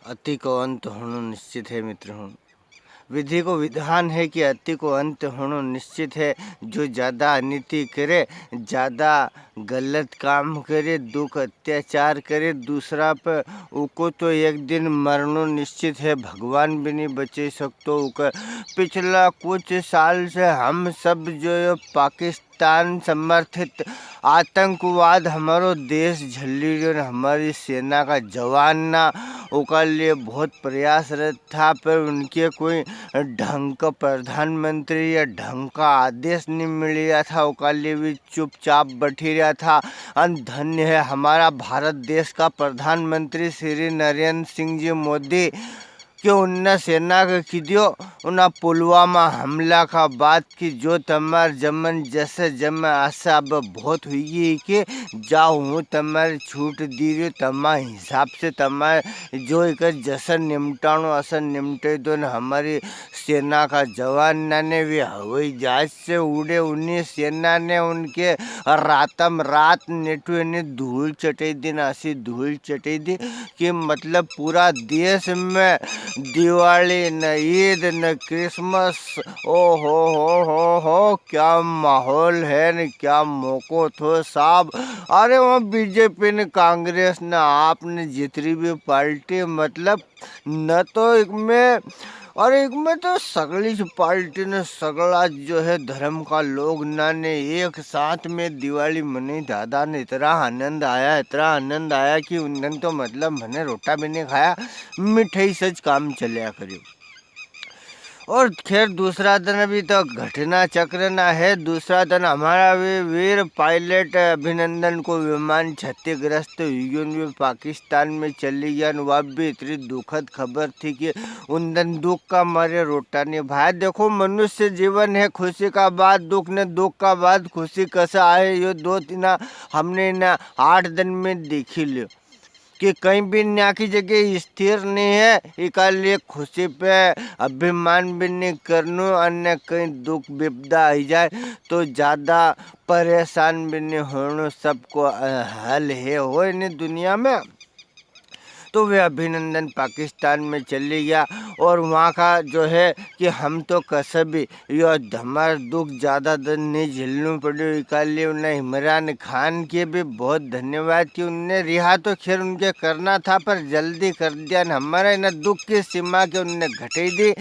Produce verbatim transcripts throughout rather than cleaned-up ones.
अति को अंत होणो निश्चित है मित्र हुण। विधि को विधान है कि अति को अंत होणो निश्चित है। जो ज्यादा अनीति करे, ज्यादा गलत काम करे, दुख अत्याचार करे दूसरा पे, उको तो एक दिन मरणो निश्चित है। भगवान भी नहीं बचे सकतो उके। पिछला कुछ साल से हम सब जो यो पाकिस्तान समर्थित आतंकवाद हमारो देश झेली रह्यो ने, हमारी सेना का जवान ना उका लिए बहुत प्रयासरत था, पर उनके कोई ढंग का प्रधानमंत्री या ढंग का आदेश नहीं मिल रहा था, उका लिए भी चुपचाप बैठी रहा था। अन धन्य है हमारा भारत देश का प्रधानमंत्री श्री नरेंद्र सिंह जी मोदी, कि उनने सेना के की दियो, उन्हें पुलवामा हमला का बाद कि जो तमार जमन जैसे जमे आशा अब बहुत हुई है कि जाओ, हूँ तमारे छूट दी रह्यो, तमा हिसाब से तमारे जो एक जैसे निमटाणो असन निमटे दो न। हमारी सेना का जवान ना ने वे हवाई जहाज से उड़े, उन्हीं सेना ने उनके रातम रात नेटू ने धूल चटे दी न, असी धूल चटे दी कि मतलब पूरा देश में दिवाली न, ईद न, क्रिसमस, ओ हो हो हो हो, क्या माहौल है न, क्या मौको थो साहब। अरे वो बीजेपी ने, कांग्रेस ने, आप ने, जितरी भी पार्टी, मतलब न तो एक में, और एक में तो सगली सी पार्टी ने सगला जो है धर्म का लोग ना ने एक साथ में दिवाली मनाई दादा ने, इतना आनंद आया, इतना आनंद आया कि उन दिन तो मतलब मैंने रोटा भी नहीं खाया, मिठाई से ज काम चलिया करियो। और खैर दूसरा दिन भी तो घटना चक्र ना है। दूसरा दिन हमारा वी-, वीर पायलट अभिनंदन को विमान क्षतिग्रस्त हुई गयो, वे पाकिस्तान में चली गया। वा भी इतनी दुखद खबर थी कि उन दिन दुख का मारे रोटा नहीं भाया। देखो, मनुष्य जीवन है, खुशी का बाद दुख ने दुख का बाद खुशी कैसे आए, यो दो तीन हमने इन आठ दिन में देखी लियो कि कहीं भी न्या की जगह स्थिर नहीं है। इका लिए खुशी पे अभिमान भी नहीं करनो, अन्य कहीं दुख विपदा आई जाए तो ज्यादा परेशान भी नहीं होनो। सबको, अ, हल है, होए नहीं दुनिया में। तो वे अभिनंदन पाकिस्तान में चली गया और वहाँ का जो है कि हम तो कसे भी यो हमार दुख ज्यादा दिन नहीं झेलनू पड़्यो। इका लिए उन्हें इमरान खान के भी बहुत धन्यवाद कि उनने रिहा तो खैर उनके करना था, पर जल्दी कर दिया न, हमारा इन्हें दुख की सीमा के उनने घटाई दी।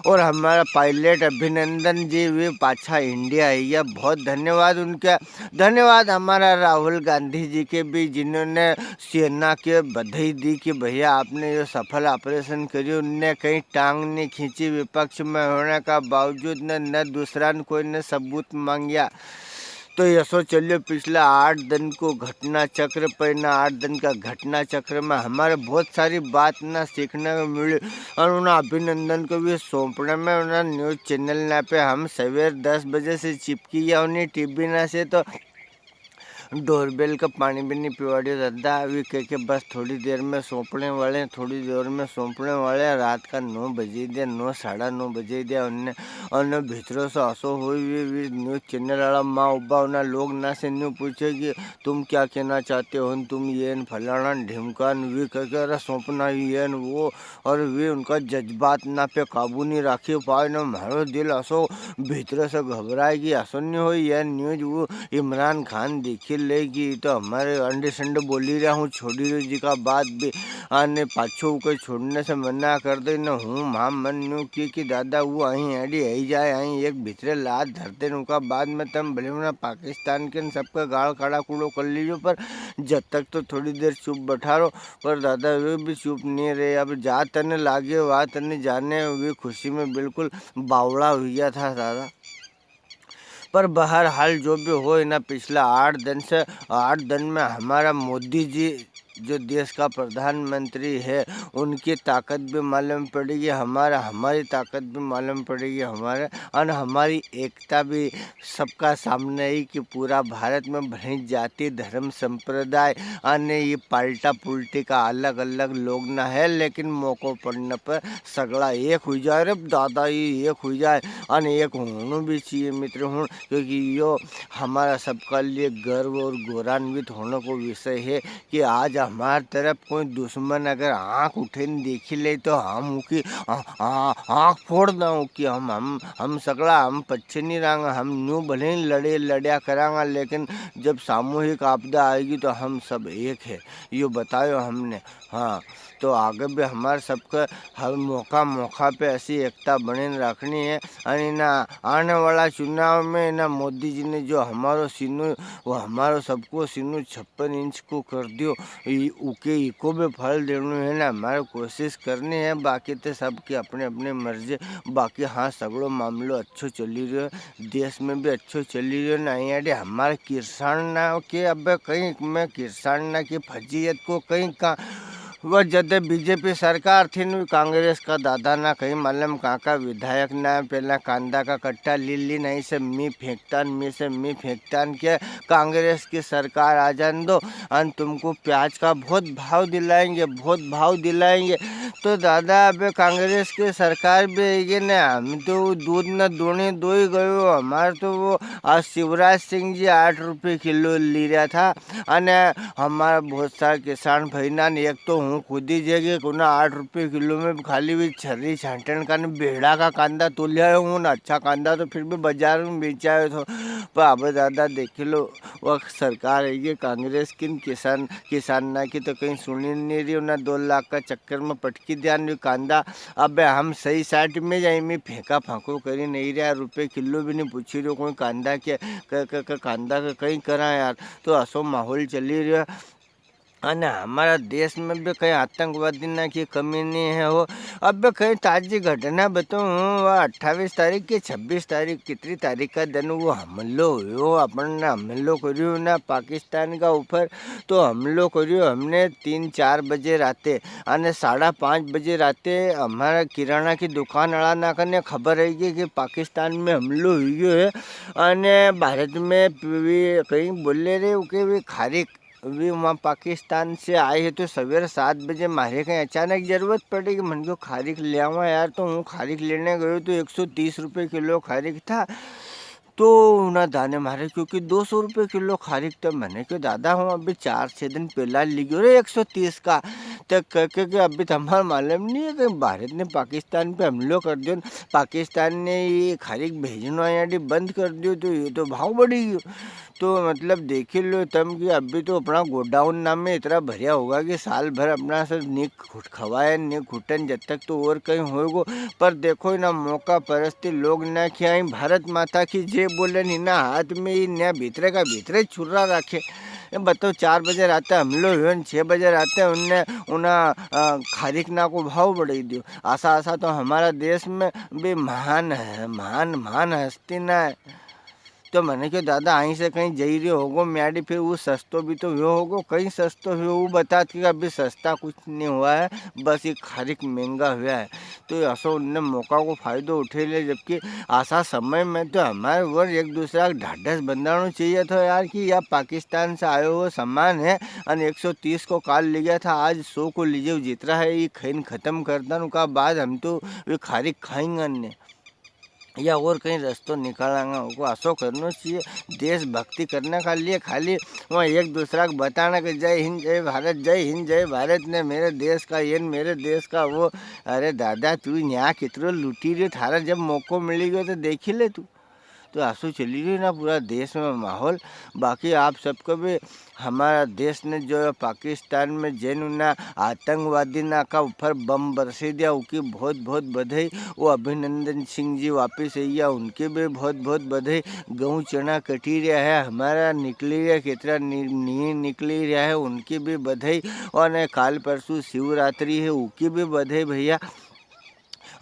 और हमारा पायलट अभिनंदन जी भी पाछा इंडिया आई गया, बहुत धन्यवाद उनके। धन्यवाद हमारा राहुल गांधी जी के भी, जिन्होंने सेना के बधाई दी कि भैया आपने यो सफल ऑपरेशन करियो, उनने कहीं टांग नहीं खींची विपक्ष में होने का बावजूद, न, न दूसरा न कोई ने सबूत मांग्या। तो ऐसो चलियो पिछला आठ दिन को घटना चक्र पे, ना आठ दिन का घटना चक्र में हमारे बहुत सारी बात ना सीखने को मिली। और उन्हें अभिनंदन को भी सौंपने में उन्हें न्यूज चैनल ना पे हम सवेर दस बजे से चिपकी गया उन्हीं टीवी ना से, तो डोरबेल का पानी भी नहीं पिवाड़ियो दादा। वी कह के बस थोड़ी देर में सौंपने वाले हैं, थोड़ी देर में सौंपने वाले हैं। रात का नौ बजे दे, नौ, साढ़ा नौ बजे दे। उनने, उनने भीतरों से असो हुई, वी, वी न्यूज चैनल वाला माँ उबा उन्हें लोग ना से न्यू पूछे कि तुम क्या कहना चाहते हो, तुम ये न फलाना न ढिमका न, वी कह के अरे सौंपना ही ये न वो। और वे उनका जज्बात ना पे काबू नहीं राखी पाए, ना म्हारो दिल असो भीतर से घबराए कि असो नहीं हो, यह न्यूज वो इमरान खान देखी लेगी, तो हमारे अंडे संडे बोली रहा हूँ, छोड़ी रही जी का बात भी, आने पाछो कोई छोड़ने से मना कर दे, न हूँ माँ मन न्यू की, कि दादा वो आई एडी आई जाए, आई एक भीतरे लात धरते न उनका बाद में तम भले उन्हें पाकिस्तान के न सबका गाल काड़ा कूड़ो कर लीजो, पर जब तक तो थोड़ी देर चुप बैठा रहो। पर दादा वे भी चुप नहीं रहे। अब जा तने लागे, वा तने जाने, वे खुशी में बिल्कुल बावला हुई गया था दादा। पर बहरहाल जो भी हो ना, पिछला आठ दिन से, आठ दिन में हमारा मोदी जी जो देश का प्रधानमंत्री है, उनकी ताकत भी मालूम पड़ेगी हमारा, हमारी ताकत भी मालूम पड़ेगी हमारे, और हमारी एकता भी सबका सामने ही कि पूरा भारत में भले जाति, धर्म, संप्रदाय अने ये पाल्टा पुल्टी का अलग-अलग लोग ना है, लेकिन मौको पड़ने पर सगला एक हुई जाए। रे दादा, ये एक हुई जाए, अने एक होणो भी चाहिए मित्र हुण, क्योंकि यो हमारा सबका लिए गर्व और गौरवान्वित होने को विषय है कि आज हमार तरफ कोई दुश्मन अगर आँख उठे न देखी ले तो हम उकी आ-, आ-, आँख फोड़ दां उकी। हम, हम, हम सगला हम पच्छे नी रांगा। हम न्यू भले ही लड़े, लड़या करांगा, लेकिन जब सामूहिक आपदा आएगी तो हम सब एक है, यो बतायो हमने। हाँ, तो आगे भी हमार सबके हर मौका, मौका पे ऐसी एकता बने राखनी है। अने इना आने वाला चुनाव में इना मोदी जी ने जो हमारो सीनो, वो हमारो सबको सीनो छप्पन इंच को कर दियो, ई, उके इको भी फल देनो है ना। हमारे कोशिश करनी है, बाकी तो सबकी अपनी अपनी मर्जी। बाकी हाँ, सगळो मामलो अच्छो चली रह्यो है, देश में भी अच्छो चली रह्यो है ना। यहाँ हमारे किसान ना के, अब कहीं मैं किसान ना की फजीयत को कहीं का, वो जद बीजेपी सरकार थी न, कांग्रेस का दादा ना कहीं मालूम काका विधायक ना पहला कांदा का कट्टा ली ली, नहीं से मी फेंकतान, मी से मी फेंकतान के कांग्रेस की सरकार आ जान दो, अन तुमको प्याज का बहुत भाव दिलाएंगे, बहुत भाव दिलाएंगे। तो दादा, अबे कांग्रेस की सरकार भी आई गी ने, हम तो दूध न दूनी दो ही गयो। हमारे तो वो आज शिवराज सिंह जी आठ रुपये किलो ली रहा था, अने हमारा बहुत सारा किसान भाई ना, एक तो हूँ खुद ही जे कि उन्हें आठ रुपये किलो में खाली भी छर्री छांटन का न भेड़ा का कांदा तोलिया हूँ ना, अच्छा कांदा तो फिर भी बाजार में बेचा है। तो पर अब दादा देख लो, वो सरकार है ये कांग्रेस की न किसान, किसान ना की तो कहीं सुनी नहीं रही, उन्हें दो लाख का चक्कर में पटकी दिया न कांदा। अबे हम सही साइड में जाई में फेंका फांको करी नहीं रहा, रुपये किलो भी नहीं पूछी रहो कोई कांदा के, क-, क-, क-, कांदा के कहीं करा यार। तो असो माहौल चली रह्यो है। अने हमारा देश में भी कहीं आतंकवादी ना की कमी नहीं है हो। अब भी कहीं ताजी घटना बताऊं, वो अट्ठावीस तारीख की, छब्बीस तारीख, कितनी तारीख का दिन वो हमलो हुयो, अपन ने हमलो करियो ना पाकिस्तान का ऊपर, तो हमलो करियो हमने तीन चार बजे राते, अने साढ़ा पाँच बजे राते हमारा किराना की दुकान वाला ना कने खबर आई गई कि पाकिस्तान में हमलो हुयो है, अने भारत में भी कहीं बोले रहे, उके भी खारिक वे वहाँ पाकिस्तान से आए हैं, तो सवेरे सात बजे म्हारे कहीं अचानक जरूरत पड़ी कि मन को खारिक ले आवा यार। तो हूँ खारिक लेने गयो, तो एक सौ तीस रुपये किलो खारिक था। तो उन्हें दाने मारे, क्योंकि दो सौ रुपये किलो खारिक, तो मैंने क्यों दादा, हूँ अभी चार छः दिन पहला ली गयो रे एक सौ तीस का। तो कह के, कि अभी तो हमारा मालूम नहीं है कि भारत ने पाकिस्तान पे हमलो कर दियो, पाकिस्तान ने ये खारिक भेजनो यहाँ बंद कर दियो, तो ये तो भाव बढ़ी गयो। तो मतलब देखी लो तम कि अभी तो अपना गोडाउन ना में इतना भरिया होगा कि साल भर अपना से नी खुट खवाए, नी खुटन जब तक तो और कहीं होएगो। पर देखो ना, मौका परस्ती लोग ना खियाई, भारत माता की जय बोले नी ना, हाथ में ही ना भीतरे का भीतरे छुरा रखे। ये बताओ, चार बजे रात हमलो हुयो न छः बजे रात उनने उना, अ, खारिक ना को भाव बढ़ाई दियो। आसा, आसा तो हमारा देश में भी महान है, महान, महान हस्ती ना है। तो मैंने कहा, "दादा, आई से कहीं जई रह्यो होगो म्याड़ी, फिर वो सस्तो भी तो हुयो होगो।" "कहीं सस्तो हुयो?" वो बतात कि अभी सस्ता कुछ नहीं हुआ है, बस ये खारिक महंगा हुआ है। तो असो उनने मौका को फायदो उठे ले, जबकि आसा समय में तो हमारे वर एक दूसरा का ढाढस बंधानो चाहिए था यार, कि या पाकिस्तान से आयो हुआ सामान है, अन एक सौ तीस को काल ले गया था, आज सौ को लीजिए, जितना है ये खाइन खत्म कर देनु का बाद हम तो वे खारिक खाएंगे ने। या और कहीं रस्तो निकालांगा, उनको असो करनो चाहिए। देशभक्ति करने के लिए खाली वहाँ एक दूसरा को बताना कि जय हिंद, जय भारत, जय हिंद, जय भारत ने मेरे देश का ये न मेरे देश का वो। अरे दादा, तू यहाँ कितरो लूटी रह्यो, थारा जब मौको मिली गयो तो देखी ले तू। तो असो चली रह्यो ना पूरा देश में माहौल। बाकी आप सबको भी हमारा देश ने जो पाकिस्तान में जैन उना आतंकवादी ना का ऊपर बम बरसी दिया, उकी बहुत बहुत बधाई। वो अभिनंदन सिंह जी वापिस अइया, उनकी भी बहुत बहुत बधाई। गहूँ चना कटी रहा है, हमारा निकली रहा है, कितना नि-, नी निकली रहा है, उनकी भी बधाई। और ने काल परसों शिवरात्रि है, उकी भी बधाई भैया।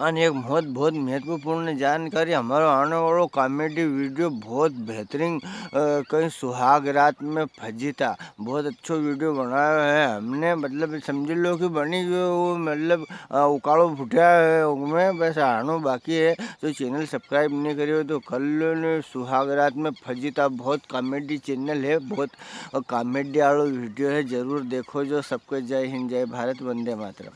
अन एक बहुत, बहुत महत्वपूर्ण जानकारी, हमारो आने वालो comedy video बहुत बेहतरीन, अ, कहीं सुहाग रात में फजीता, बहुत अच्छो video बनायो है हमने, मतलब समझ लो कि बनी गयो वो, मतलब, अ, उकालो फुटिया है उनमें, बस आनो बाकी है। तो channel subscribe नहीं करियो तो कर लो ने, सुहाग रात में फजीता बहुत comedy channel है, बहुत, अ, comedy वालो video है, जरूर देखो जो। सबको जय हिंद, जय भारत, वंदे मातरम।